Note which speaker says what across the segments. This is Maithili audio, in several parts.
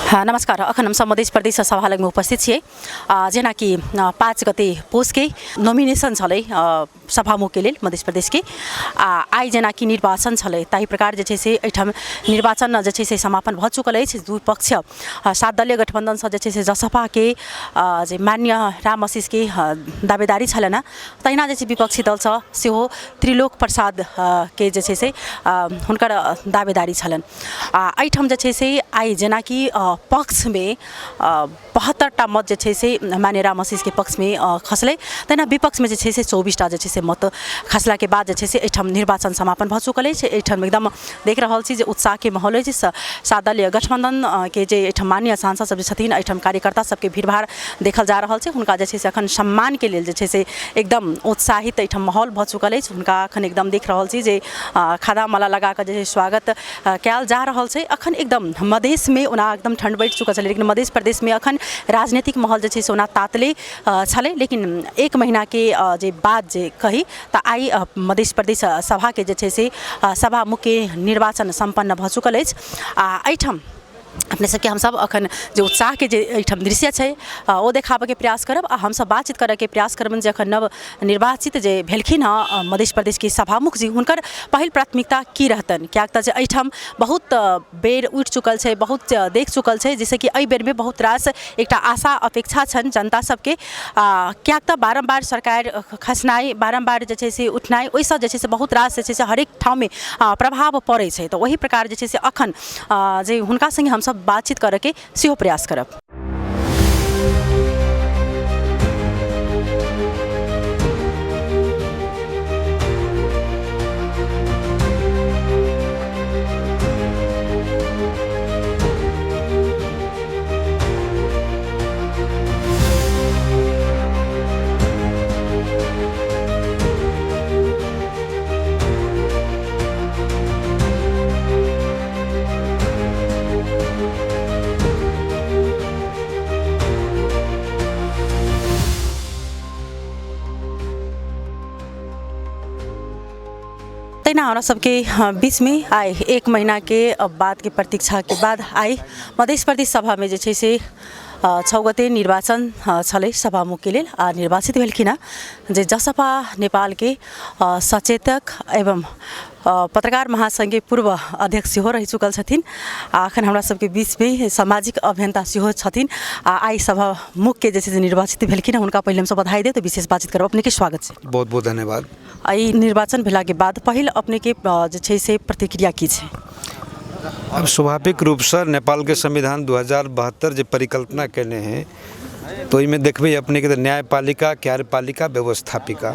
Speaker 1: हाँ, नमस्कार। अखन हमसब मध्य प्रदेश सभा लगमे उपस्थित छियै। जेनाकि 5 गते पुसके नोमिनेशन छलै सभामुखके लेल मध्य प्रदेशके, आ आइ जेनाकि निर्वाचन छलै, ताहि प्रकार जे छै से एहिठाम निर्वाचन जे छै से समापन भऽ चुकल अछि। दू पक्ष 7 दलीय गठबन्धनसँ जे छै से जसपाके जे माननीय राम आशीषके दावेदारी छलनि हेँ, तहिना जे छै विपक्षी दलसँ सेहो त्रिलोक प्रसादके जे छै से हुनकर दावेदारी छलनि। आ एहिठाम जे छै से आइ जेनाकि पक्षमे 72टा मत जे छै से माननीय राम आशीषके पक्षमे खसलै, तहिना विपक्षमे जे छै से 24टा जे छै से मत खसलाके बाद जे छै से एहिठाम निर्वाचन समापन भऽ चुकल अछि। एहिठाम एकदम देख रहल छी जे उत्साहके माहौल अछि। 7 दलीय गठबन्धनके जे एहिठाम माननीय सांसद सब जे छथिन, एहिठाम कार्यकर्ता सबके भीड़भाड़ देखल जा रहल छै। हुनका जे छै से एखन सम्मानके लेल जे छै से एकदम उत्साहित एहिठाम माहौल भऽ चुकल अछि। हुनका एखन एकदम देख रहल छी जे खादा माला लगाकऽ जे छै स्वागत कयल जा रहल छै। अखन एकदम मधेशमे ओना एकदम ठण्ड बढ़ि चुकल छलै, लेकिन मधेश प्रदेशमे अखन राजनीतिक माहौल जे छै से ओना तातले छलै, लेकिन एक महीनाके जे बाद जे कही तऽ आइ मधेश प्रदेश सभाके जे छै से सभामुखके निर्वाचन सम्पन्न भऽ चुकल अछि। आ एहिठाम अपने सबके हमसब अखन जे उत्साहके जे एहिठाम दृश्य छै ओ देखाबऽके प्रयास करब, आ हमसब बातचीत करऽके प्रयास करबनि जे अखन नव निर्वाचित जे भेलखिन हँ मध्य प्रदेशके सभामुख जी, हुनकर पहिल प्राथमिकता की रहतनि, किएक तऽ जे एहिठाम बहुत बेर उठि चुकल छै, बहुत देख चुकल छै, जाहिसँ कि एहि बेरमे बहुत रास एकटा आशा अपेक्षा छनि जनता सबके, किएक तऽ बारम्बार सरकार खसनाइ, बारम्बार जे छै से उठनाइ, ओहिसँ जे छै से बहुत रास जे छै से हरेक ठाममे प्रभाव पड़ै छै। तऽ ओहि प्रकार जे छै से अखन जे हुनका सङ्गे हमसब बातचीत करऽके सेहो प्रयास करब। तहिना हमरा सबके बीचमे आइ एक महीनाके बादके प्रतीक्षाके बाद आइ मधेश प्रदेश सभामे जे छै से 6 गते निर्वाचन छलै सभामुखके लेल, आ निर्वाचित भेलखिन हँ जे जसपा नेपालके सचेतक एवं पत्रकार महासङ्घके पूर्व अध्यक्ष सेहो रहि चुकल छथिन, आ अखन हमरा सबके बीचमे सामाजिक अभियन्ता सेहो छथिन, आ आइ सभामुखके जे छै से निर्वाचित भेलखिन हँ। हुनका पहिले हमसब बधाई देब तऽ विशेष बातचीत करब। अपनेके स्वागत छै।
Speaker 2: बहुत बहुत धन्यवाद।
Speaker 1: आ ई निर्वाचन भेलाके बाद पहिल अपनेके जे छै से प्रतिक्रिया की छै?
Speaker 2: अब स्वाभाविक रूपसँ नेपालके संविधान 2072 जे परिकल्पना केने है, तऽ ओहिमे देखबै अपनेके तऽ न्यायपालिका, कार्यपालिका, व्यवस्थापिका।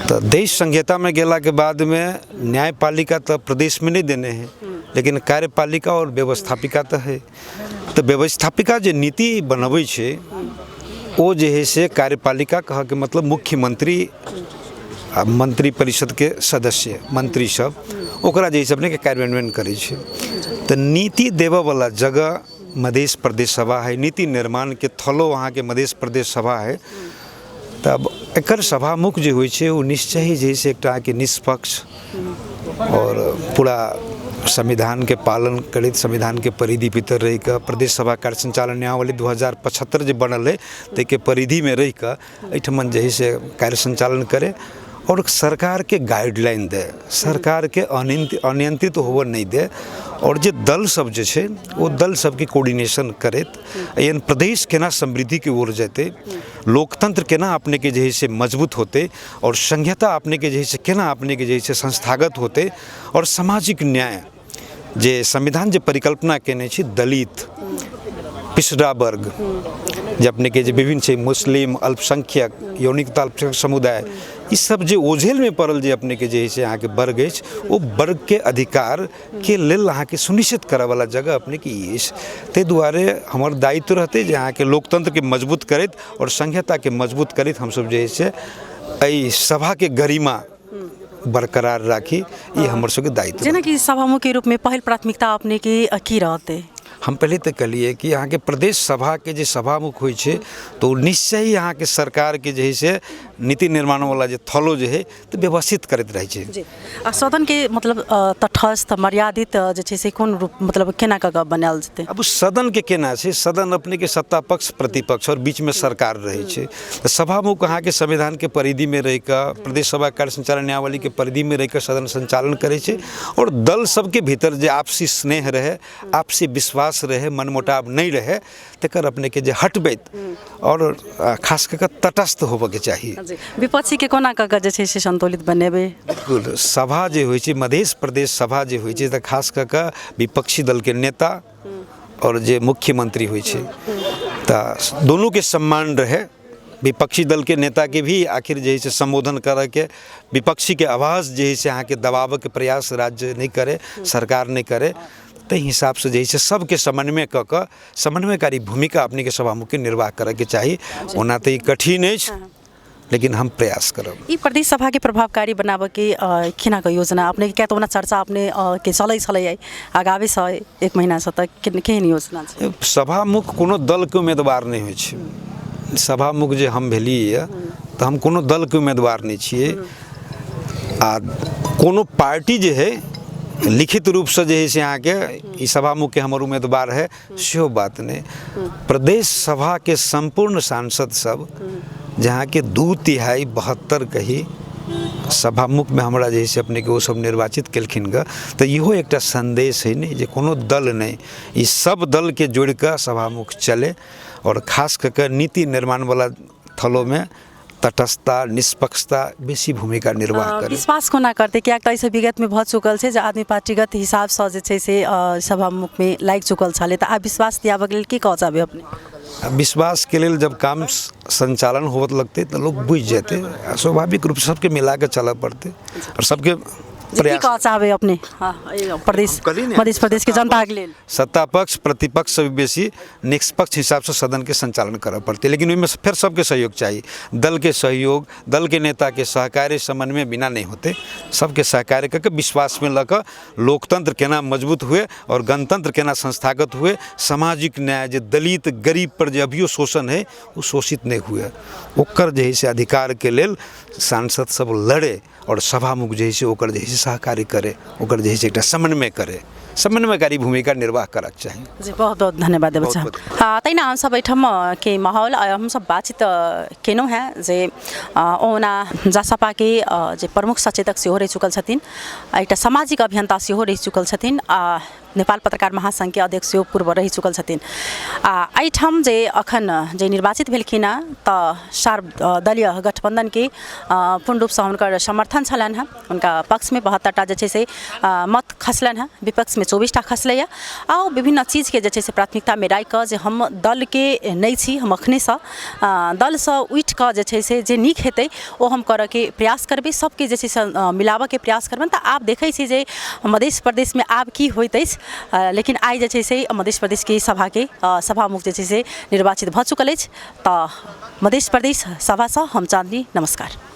Speaker 2: तऽ देश संहितामे गेलाके बादमे न्यायपालिका तऽ प्रदेशमे नहि देने है, लेकिन कार्यपालिका आओर व्यवस्थापिका तऽ है। तऽ व्यवस्थापिका जे नीति बनबै छै ओ जे है से कार्यपालिका कहऽके मतलब मुख्यमंत्री आ मंत्री परिषदके सदस्य मंत्री सब ओकरा जे है से अपनेके कार्यान्वयन करै छै। तऽ नीति देबऽवला जगह मधेश प्रदेश सभा है, नीति निर्माणके थलो अहाँके मधेश प्रदेश सभा है। तब एकर सभामुख जे होइ छै ओ निश्चय ही जे है से एकटा अहाँके निष्पक्ष आओर पूरा संविधानके पालन करैत संविधानके परिधि भीतर रहिकऽ प्रदेश सभा कार्य सञ्चालन नियमावली 2075 जे बनल अइ ताहिके परिधिमे रहिकऽ एहिठमन जे है से कार्य सञ्चालन करै आओर सरकारके गाइडलाइन दै, सरकारके अनियंत्रित होबऽ नहि दै, आओर जे दल सब जे छै ओ दल सबके कोर्डिनेशन करैत एहन प्रदेश केना समृद्धिके ओर जेतै, लोकतंत्र केना अपनेके जे है से मजबूत होतै, आओर संहिता अपनेके जे है से केना अपनेके जे है से संस्थागत होतै, आओर सामाजिक न्याय जे संविधान जे परिकल्पना केने छै दलित पिछड़ा वर्ग जे अपनेके जे विभिन्न छै मुस्लिम अल्पसंख्यक यौनिकता अल्पसंख्यक समुदाय ई सब जे ओझेलमे पड़ल जे अपनेके जे है से अहाँके वर्ग अछि ओ वर्गके अधिकारके लेल अहाँके सुनिश्चित करऽवला जगह अपनेके ई अछि। ताहि दुआरे हमर दायित्व रहतै जे अहाँके लोकतन्त्रके मजबूत करैत आओर संहिताके मजबूत करैत हमसब जे है से एहि सभाके गरिमा बरकरार राखी, ई हमर सबके दायित्व।
Speaker 1: जेनाकि सभामुखके रूपमे पहिल प्राथमिकता अपनेके की रहतै?
Speaker 2: हम पहिले तऽ कहलियै कि अहाँके प्रदेश सभाके जे सभामुख होइ छै तऽ ओ निश्चय ही अहाँके सरकारके जे हइ से नीति निर्माणवला जे थलो जे हइ तऽ व्यवस्थित करैत रहै छै। जी,
Speaker 1: आ सदनके मतलब तटस्थ मर्यादित जे छै से कोन रूप मतलब केना कऽ कऽ बनायल जेतै?
Speaker 2: आब सदनके केना छै, सदन अपनेके सत्ता पक्ष प्रतिपक्ष आओर बीचमे सरकार रहै छै, तऽ सभामुख अहाँके संविधानके परिधिमे रहि कऽ प्रदेश सभा कार्य संचालन नियमावलीके परिधिमे रहि कऽ सदन संचालन करै छै, आओर दल सबके भीतर जे आपसी स्नेह रहै, आपसी विश्वास रहै, मनमुटाव नहि रहै, तकर अपनेके जे हटबैत आओर खास कऽ कऽ तटस्थ होबऽके चाही।
Speaker 1: विपक्षीके कोना कऽ कऽ जे छै से सन्तुलित बनेबै?
Speaker 2: बिल्कुल, सभा जे होइ छै, मध्य प्रदेश सभा जे होइ छै, तऽ खास कऽ कऽ विपक्षी दलके नेता आओर जे मुख्यमंत्री होइ छै, तऽ दुनूके सम्मान रहै। विपक्षी दलके नेताके भी आखिर जे हइ से सम्बोधन करऽके, विपक्षीके आवाज जे हइ से अहाँके दबाबऽके प्रयास राज्य नहि करै, सरकार नहि करै, ताहि हिसाबसँ जे हइ से सबके समन्वय कऽ कऽ समन्वयकारी भूमिका अपनेके सभामुखके निर्वाह करऽके चाही। ओना तऽ ई कठिन अछि, लेकिन हम प्रयास करब।
Speaker 1: ई प्रदेश सभाके प्रभावकारी बनाबऽके केना कऽ योजना अपनेके? किया तऽ ओना चर्चा अपने के चलै छलै आगाबेसँ एक महीनासँ, तऽ केहन योजना छै?
Speaker 2: सभामुख कोनो दलके उम्मीदवार नहि होइ छै। सभामुख जे हम भेलियै तऽ हम कोनो दलके उम्मीदवार नहि छियै, आ कोनो पार्टी जे है लिखित रूपसँ जे है से अहाँके ई सभामुखके हमर उम्मीदवार है सेहो बात नहि। प्रदेश सभाके सम्पूर्ण सांसद सब जहाँके 2/3 72 कही सभामुखमे हमरा जे है से अपनेके ओ सब निर्वाचित केलखिन गऽ, तऽ इहो एकटा सन्देश है ने जे कोनो दल नहि, ई सब दलके जोड़िकऽ सभामुख चलै, आओर खास कऽ कऽ नीति निर्माणवला थलोमे तटस्थता निष्पक्षता बेसी भूमिका निर्वाह करै।
Speaker 1: विश्वास कोना करतै? किएक तऽ एहिसँ विगतमे भऽ चुकल छै जे आदमी पार्टीगत हिसाबसँ जे छै से सभामुखमे लागि चुकल छलै, तऽ आब विश्वास दियाबऽके लेल की कहऽ चाहबै अपने?
Speaker 2: विश्वासके लेल जब काम संचालन होबऽ लगतै तऽ लोक बुझि जेतै, आ स्वाभाविक रूपसँ सबके मिलाके चलऽ पड़तै आओर सबके
Speaker 1: प्रयास। की कहऽ चाहबै अपने प्रदेश मध्य प्रदेशके जनताके लेल?
Speaker 2: सत्ता पक्ष प्रतिपक्षसँ भी बेसी निष्पक्ष हिसाबसँ सदनके संचालन करऽ पड़तै, लेकिन ओहिमे फेर सबके सहयोग चाही, दलके सहयोग, दलके नेताके सहकार्य समन्वय बिना नहि होतै। सबके सहकार्य कऽ के विश्वासमे लऽ कऽ लोकतंत्र केना मजबूत हुए आओर गणतंत्र केना संस्थागत हुए, सामाजिक न्याय जे दलित गरीब पर जे अभियो शोषण है ओ शोषित नहि हुए, ओकर जे है से अधिकारके लेल सांसद सब लड़े आओर सभामुख जे है से ओकर जे है से सहकार्य करे, ओकर जे है से एकटा समन्वय करे, समन्वयकारी भूमिका निर्वाह करक चाही।
Speaker 1: जी, बहुत बहुत धन्यवाद देबै चाहब। हाँ, तहिना हमसब एहिठाम के माहौल हमसब बातचीत केलहुँ हेँ जे ओना जसपाके जे प्रमुख सचेतक सेहो रहि चुकल छथिन, एकटा सामाजिक अभियन्ता सेहो रहि चुकल छथिन, आ नेपाल पत्रकार महासङ्घके अध्यक्ष सेहो पूर्व रहि चुकल छथिन, आ एहिठाम जे अखन जे निर्वाचित भेलखिन हेँ तऽ सर्वदलीय गठबन्धनके पूर्ण रूपसँ हुनकर समर्थन छलनि हेँ। हुनका पक्षमे 72टा जे छै से मत खसलनि हेँ, विपक्षमे 24टा खसलैए, आ ओ विभिन्न चीजके जे छै से प्राथमिकतामे राखि कऽ जे हम दलके नहि छी, हम अखनेसँ दलसँ उठि कऽ जे छै से जे नीक हेतै ओ हम करऽके प्रयास करबै, सबके जे छै से मिलाबऽके प्रयास करबनि। तऽ आब देखै छी जे मध्य प्रदेशमे आब की होइत अछि, लेकिन आइ जे छै से मध्य प्रदेशके सभाके सभामुख जे छै से निर्वाचित भऽ चुकल अछि। तऽ मध्य प्रदेश सभासँ हम चाँदनी, नमस्कार।